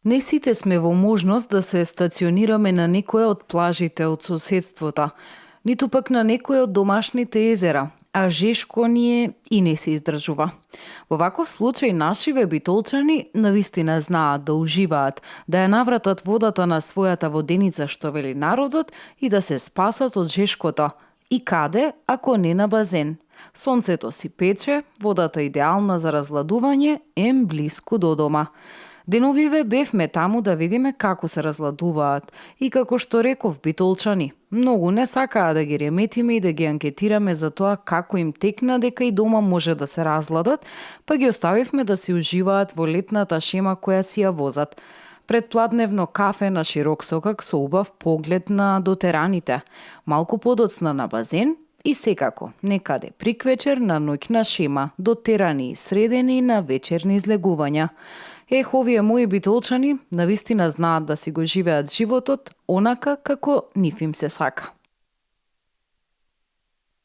Не сите сме во можност да се стационираме на некоја од плажите од соседството, ниту пак на некој од домашните езера, а жешко ни е и не се издржува. Во ваков случај нашиве битолчани навистина знаат да уживаат, да ја навратат водата на својата воденица, што вели народот, и да се спасат од жешкото. И каде, ако не на базен? Сонцето си пече, водата идеална за разладување, блиску до дома. Деновиве бевме таму да видиме како се разладуваат и како што реков битолчани, многу не сакаа да ги реметиме и да ги анкетираме за тоа како им текна дека и дома може да се разладат, па ги оставивме да си уживаат во летната шема која си ја возат. Предпладневно кафе на широк сокак со убав поглед на дотераните, малку подоцна на базен и секако, некаде приквечер на ноќна шема, дотерани и средени на вечерни излегувања. Овие мои битолчани навистина знаат да си го живеат животот онака како нив им се сака.